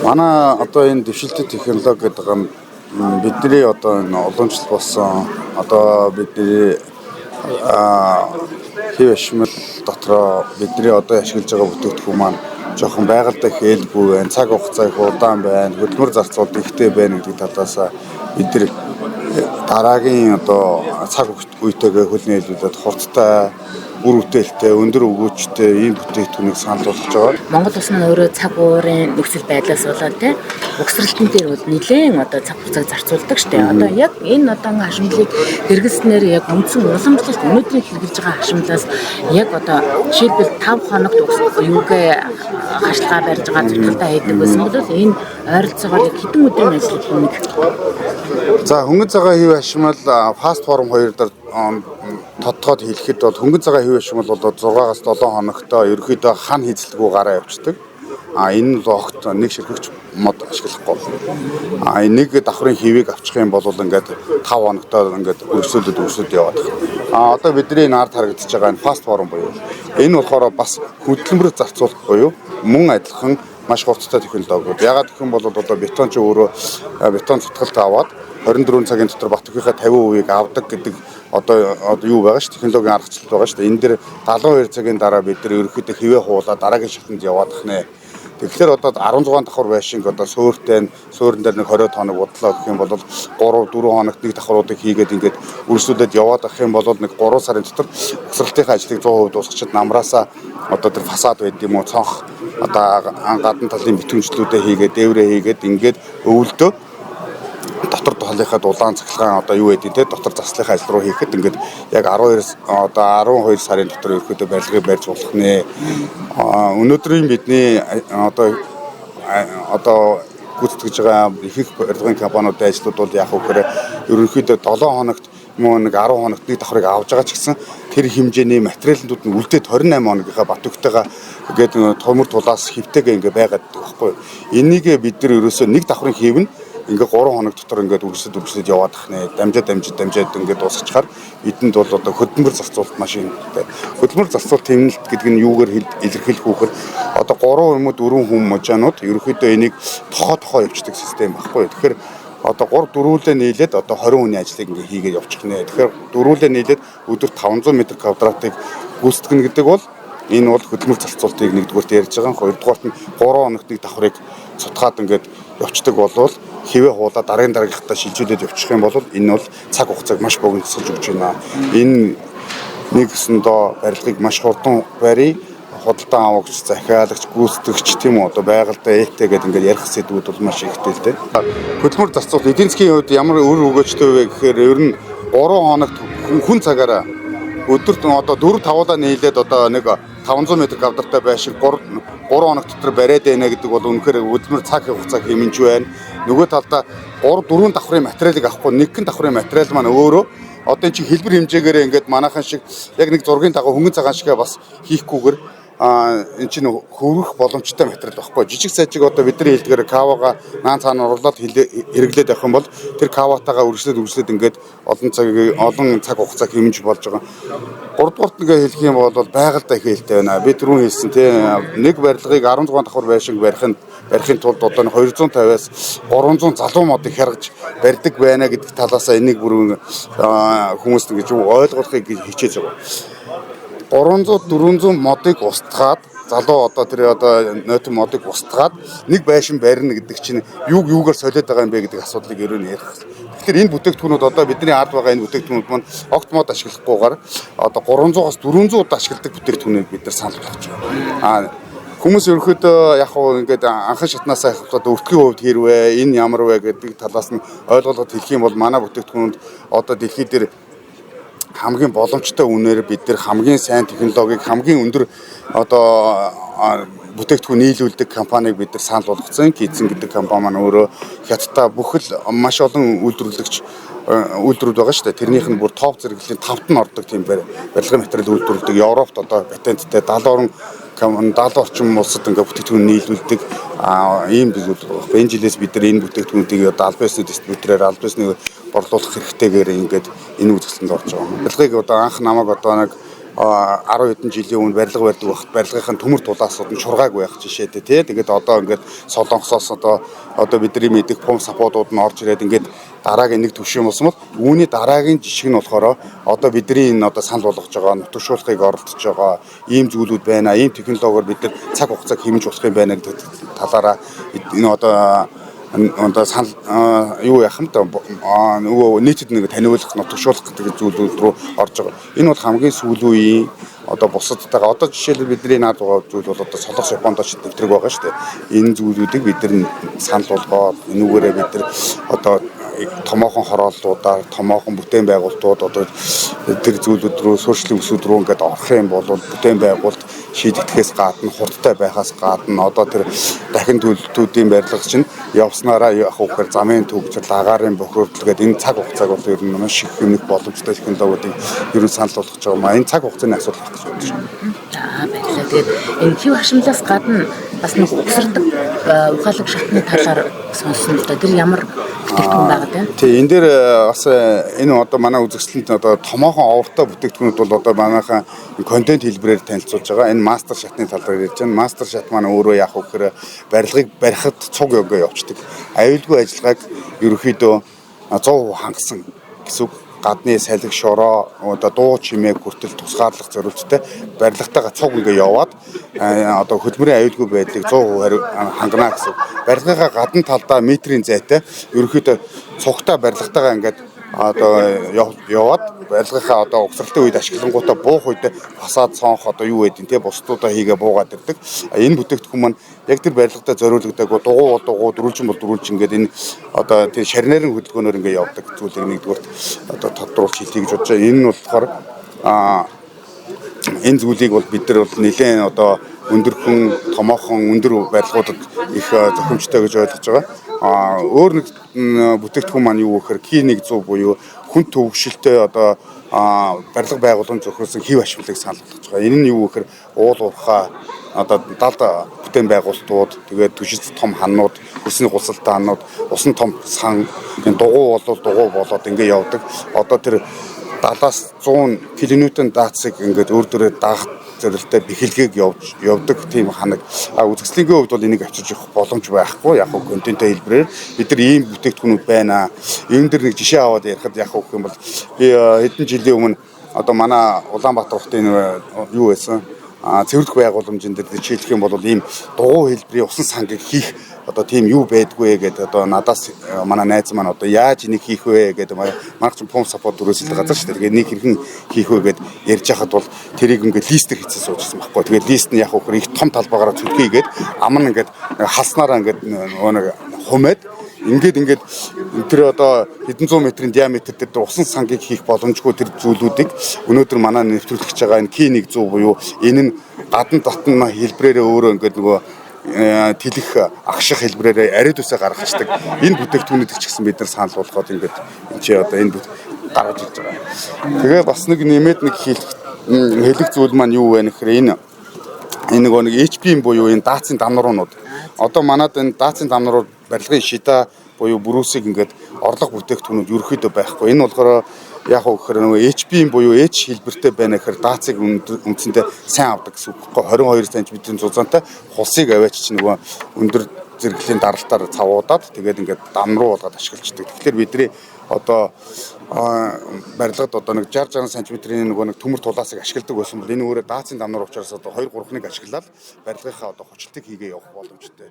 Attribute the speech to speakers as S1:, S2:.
S1: Манай одоо энэ дэвшилтэт технологи гэдэг нь бидний одоо энэ уламжлалт болсон одоо бидний хэв ашмал дотроо бидний одоо ашиглаж байгаа бүтээгдэхүүн маань жоохон байгальтай хээлгүй байна, цаг хугацаа их удаан байна, хөдөлмөр зарцуулалт ихтэй байна гэдэг талаас бид нар дараагийн одоо цаг үетэйгээ хөл нийлүүлээд хурдтай, үр бүтээлтэй, өндөр өгөөжтэй ийм бүтээгдэхүүнийг санал болгож байгаа.
S2: Монгол улс маань өөрөө цаг уурын нөхцөл байдлаас болоод те угсралтан дээр бол нэлээд одоо цаг хугацааг зарцуулдаг штэ. Одоо яг энэ одоо хашимлыг хэрэглэснээр яг үндсэн уламжлалт өнөөдрийн хэрэглэж байгаа хашимлаас яг одоо жишээлбэл 5 хоногт юугээ хашлага барьж байгаа зүтгэлтэй хийдэг байсан бол энэ ойролцоогоор яг хэдэн өдрийн ажил нэг.
S1: За, хөнгөн цагаан хэв хашмал fast form 2 дээр тодтогоод хэлэхэд бол хөнгөн цагаан хэв хашмал бол 6-аас 7 хоногтой ерөнхийдөө хан хийзэлгүй гараа явцдаг. А энэ нь огт нэг ширхэгч мод ашиглахгүй. А энэ нэг давхрын хэвийг авчих юм бол ингээд 5 хоногтой ингээд өрсөлдөд яваад байна. А одоо бидний нард харагдаж байгаа энэ fast form буюу энэ болохоор бас хөдөлмөр зарцуулалт буюу мөн адилхан маш хурдтай технологиуд. Ягаад гэх юм бол одоо бетон чи өөрөө бетон цутгалт аваад 24 цагийн дотор бат өхийнхээ 50%-ийг авдаг гэдэг одоо юу байгаа ш, технологийн аргачлал байгаа ш. Энэ дээр 72 цагийн дараа бид нар ерөнхийдөө хэвээ хуулаад дараагийн шатанд яваад ах нэ. Тэгэхээр одоо 16 давхар байшинг одоо суурьтай нь суурин дээр нэг 20 хоног удлаа гэх юм бол 3 4 хоногт нэг давхруудыг хийгээд ингээд үргэлжлүүлээд яваад ах юм бол нэг 3 сарын дотор угсралтынхаа ажлыг 100% дуусгачид намраасаа одоо тэр фасад байд юм уу, цонх, одоо гадна талын битүүнчлүүдээ хийгээд, дээврээ хийгээд, ингээд өвөлдөө дотор талынхаа дулаан цахилгаан одоо юу гэдэг те дотор заслынхаа ажил руу хийхэд ингээд яг 12 одоо 12 сарын дотор ерөөхдөө барилгыг барьж болох нэ. Өнөөдрийн бидний одоо гүйцэтгэж байгаа ихэнх барилгын компаниудын ажлууд бол яг үхээр ерөнхийдөө 7 хоногт мөн нэг 10 хоногт нэг давхрыг авч байгаа ч гэсэн тэр хэмжээний материалууд нь үлдээд 28 хоногийнхаа бат өгтэйгээ гээд төмөр тулаас хэвтэйгээ ингээ байгаад байдаг байхгүй. Энийг бид нар ерөөсөө нэг давхрын хэв нь ингээ 3 хоног дотор ингээд үргэлжлээд яваад ах нэ. Дамжаад ингээд дуусчихаар эдэнд бол одоо хөдөлмөр зарцуулалт маш ихтэй. Хөдөлмөр зарцуулалт хэмнэлт гэдэг нь юугаар илэрхийлэх вэ гэхээр одоо 3 юм уу 4 хүн можаанууд ерөнхийдөө энийг тохоо явчихдаг систем байхгүй. Тэгэхээр одоо 3 дөрвөлээ нийлээд одоо 20 хүний ажлыг ингээ хийгээд явчих нэ. Тэгэхээр дөрвөлээ нийлээд өдөрт 500 м квадратыг гүйцэтгэнэ гэдэг бол энэ бол хөдөлмөр зарцуулалтыг нэгдүгээрт ярьж байгаа. Хоёрдугаарт нь 3 хоногт нэг давхрыг цутгаад ингээд явцдаг болвол хэвээ хуулаа дараагийн дараагийнхтаа шилжүүлээд явчих юм бол энэ бол цаг хугацааг маш богиносгож өгч байна. Энэ нэгсэндөө барилгыг маш хурдан барья, худалдан авагч, захиалагч, гүйцэтгэгч тийм үү, одоо байгальтай ээлтэй гэдэг ингээд ярих сэдвүүд бол маш ихтэй л дээ. Хөдөлмөр зарцуулалт эдийн засгийн хувьд ямар үр өгөөжтэй вэ гэхээр ер нь 3 хоногт хүн цагаараа өдөрт одоо 4 5-уулаа нийлээд одоо нэг 500 м квадраттай байшин 3 хоног дотор бариад байна гэдэг бол үнэхээр хөдөлмөр цаг хугацаа хэмнэж байна. Нөгөө талдаа 3 4 давхрын материалыг авахгүй, нэгэн давхрын материал маань өөрөө одоо энэ чинь хэлбэр хэмжээгээрээ ингээд манайхан шиг яг нэг зургийн дагуу хөнгөн цагаан шигээ бас хийхгүйгээр энэ чинь хөрөх боломжтой материал байхгүй. Жижиг сажиг одоо бидний хэлдгээр кавага наан цаана оруулаад хэрэглээд явах юм бол тэр каватагаа үргэлжлээд ингээд олон цаг хугацаа хэмнэж болж байгаа. Гуравдугаарт нэг хэлэх юм бол байгальтай их хэлтэй байна. Би түрүүн хэлсэн тийм нэг барилгыг 16 давхар байшинг барихын тулд одоо 250-аас 300 залуу модыг хяргаж барьдаг байна гэдэг талаасаа энийг бүр хүмүүст ингэж ойлгохыг хичээж байгаа. 300 400 модыг устгаад залуу одоо тэр одоо нойтон модыг устгаад нэг байшин барина гэдэг чинь юугаар солиод байгаа юм бэ гэдэг асуудлыг ерөө нь ярих. Тэгэхээр энэ бүтээгдэхүүнүүд одоо бидний ард байгаа энэ бүтээгдэхүүнүүд маань огт мод ашиглахгүйгээр одоо 300-аас 400 удаа ашигладаг бүтээгдэхүүнийг бид нар санал болгож байгаа. Хүмүүс ерөнхийдөө яг хуу ингээд анхан шатнаасаа ахлаад өртгийн хувьд хэрвээ энэ ямар вэ гэдэг талаас нь ойлголгод хэлэх юм бол манай бүтээгдэхүүнүүд одоо дэлхий дээр хамгийн боломжтой үнээр бид нар хамгийн сайн технологиг, хамгийн өндөр одоо бүтээгдэхүүн нийлүүлдэг компанийг бид нар санал болгоцсон. Кизэн гэдэг компани маань өөрөө Хятадтай бүхэл маш олон үйлдвэрлэгч үйлдвэрүүд байгаа шүү дээ. Тэрнийх нь бүр топ зэрэглэлийн 5-т нь ордог тийм барилгын материал үйлдвэрлэдэг. Европт одоо патенттай 70 орчим улсад ингээ бүтээгдэхүүн нийлүүлдэг ийм зүйл байгаа. Энэ жилээс бид нар энэ бүтээгдэхүүнүүдийг одоо аль биесны дистрибьютороор, аль биесны борлуулах хэрэгтэйгээр ингээд энэ үзэсгэлэнд орж байгаа юм. Барилгыг одоо анх намайг одоо нэг 10 хэдэн жилийн өмнө барилга барьдаг байхад барилгынхаа төмөр тулаасууд нь шургааг байх жишээтэй тий. Тэгээд одоо ингээд Солонгосоос одоо бидний мэдих пумп сапуудууд нь орж ирээд ингээд дараагийн нэг түвшин болсон бол үүний дараагийн жишг нь болохоор одоо бидний энэ одоо санал болгож байгаа нутагшуулахыг оролдож байгаа ийм зүйлүүд байна. Ийм технологиор бид нар цаг хугацааг хэмнэж болох юм байна гэдэг талаараа энэ одоо санал юу яах юм бэ, нөгөө нийтэд нэг таниулах, нутагшуулах гэдэг зүйлүүд рүү орж байгаа. Энэ бол хамгийн сүүлийн үеийн одоо бусадтайгаа одоо жишээлбэл бидний наад байгаа зүйл бол одоо Солонгос Японд ч нэвтрэг байгаа шүү дээ. Энэ зүйлүүдийг бид нар санал болгоод энүүгээрээ бид нар одоо томоохон хорооллуудаар, томоохон бүтээн байгуулалтууд одоо тэр зүйлүүд рүү, суурьшлийн өсүүд рүү ингээд орох юм бол бүтээн байгуулалт шийдэгдэхээс гадна, хурдтай байхаас гадна одоо тэр дахин төлөлтүүдийн барилга чинь явснараа явах үхээр замын төгжрөл, агаарын бохирдол гэдэг энэ цаг хугацааг бол ер нь маш их хэмнэх боломжтой технологиудыг ер нь санал болгож байгаа юм а. Энэ цаг хугацааны асуудал байх гэж бодож байна.
S2: За, баярлалаа. Тэгээд энэ хэв хашимлаас гадна бас нэг угсардаг ухаалаг шатны талаар сонссон л да. Тэр ямар бүтээгдэхүүн байгаад байна?
S1: Тий, энэ дээр бас энэ одоо манай үзэсгэлэнт одоо томоохон овртой бүтээгдэхүүнүүд бол одоо манайхан контент хэлбэрээр танилцуулж байгаа. Энэ мастер шатны талаар ярьж байна. Мастер шат маань өөрөө яах вэ гэхээр барилгыг барихад цуг өгөө явцдаг. Аюулгүй ажиллагааг ерөнхийдөө 100% хангасан гэсэн үг. Гадны салхи шороо, одоо дуу чимээг хүртэл тусгаарлах зорилттой барилгатайгаа цуг ингээ яваад одоо хөдөлмөрийн аюулгүй байдлыг 100% хангана гэсэн. Барилгынхаа гадна талдаа метрийн зайтай ерөнхийдөө цугтаа барилгатайгаа ингээд одоо яваад барилгынхаа одоо угсралтын үед ашиглангуудаа буух үед фасад цонх одоо юу гэдэг нь те бусдуудаа хийгээ буугаад ирдэг. Энэ бүтээгдэхүүн маань яг тэр барилгадаа зориулагдаагүй дугуй бол дугуй, дөрвөлжин бол дөрвөлжин ингээд энэ одоо тэр шарнерын хөдөлгөөнөөр ингээд явдаг зүйлийг нэгдүгürt одоо тодруулж хэлье гэж бодож байгаа. Энэ нь болохоор энэ зүйлийг бол бид нар бол нэлээд одоо өндөрхөн, томоохон өндөр барилгуудад их зохимжтой гэж ойлгож байгаа. Өөр нэг бүтээгдэхүүн маань юу гэхээр K100 буюу хүн төвөгшөлтэй одоо барилга байгууламж зохиолсон хэв ашиглалыг санал болгож байгаа. Энэ нь юу гэхээр уул уурхай одоо далд бүтээн байгуулалтууд, тэгээд түшиц том ханнууд, хөрсний гулсалтай ханнууд, усан том сан, дугуй болол дугуй болоод ингэ явдаг. Одоо тэр 70-аас 100 килоньютон даацыг ингээд өөр дөрөө даах зорилттой бэхэлгээг явдаг тийм ханаг. Үзэсгэлэнгийн хувьд бол энийг авчирч явах боломж байхгүй. Яг хөө контентын хэлбэрээр бид нар ийм бүтээгдэхүүнүүд байна. Энэ дэр нэг жишээ аваад ярихад яг хөө гэх юм бол би хэдэн жилийн өмнө одоо манай Улаанбаатар хотын юу байсан цэвэрлэх байгууламжин дээр жишээлх юм бол ийм дугуй хэлбэрийн усан сангийг хийх одоо тийм юу байдгүй гэдэг одоо надаас манай найз маань одоо яаж энийг хийх вэ гэдэг манай чинь пумп саппорт дөрөөсөлдөг газар шүү дээ. Тэгээд энийг хэрхэн хийх вэ гэд ярьж хахад бол тэрийг ингээд листер хийцэн суужсэн байхгүй. Тэгээд лист нь яг хөхөр их том талбайгаараа цүлхийгээд ам нь ингээд халснараа ингээд нэг хумээд ингээд тэр одоо хэдэн зуун метрийн диаметр дээр усан сангийг хийх боломжгүй тэр зүйлүүдийг өнөөдөр манай нэвтрүүлэх гэж байгаа энэ K100 буюу энэ нь гадна татна хэлбэрээрээ өөрөө ингээд нөгөө тэлэх агших хэлбэрээрээ ариад үсээ гаргацдаг. Энэ бүтээгдэхүүнүүдийг ч гэсэн бид нар санал болгоод ингээд энэ чи одоо энэ гаргаж ирж байгаа. Тэгээ бас нэг нэмээд нэг хэлэх зүйл маань юу вэ гэхээр энэ нөгөө нэг HP буюу энэ даацын дамнуурууд. Одоо манад энэ даацын дамнуурууд барилгын шида буюу бүрүүсийг ингээд орлого бүтээгдэхүүнүүд ерөөхдөө байхгүй. Энэ болохоор яг уу гэхээр нөгөө HP буюу H хэлбэртэй байна гэхээр даацыг үндсэндээ сайн авдаг гэсэн үг байхгүй. 22 см-ийн зузаантай хулсыг аваач чи нөгөө өндөр зэрэглэлийн даралтаар цавуудаад тэгээд ингээд дам руу болгоод ашиглаждаг. Тэгэхээр бидний одоо барилгад одоо нэг 60 см-ийн нөгөө нэг төмөр тулаасыг ашигладаг байсан бол энэ өөрөө даацын дамнуур учраас одоо 2-3-ыг ашиглаад барилгынхаа одоо хүчлэлтийг хийгээ явах боломжтой.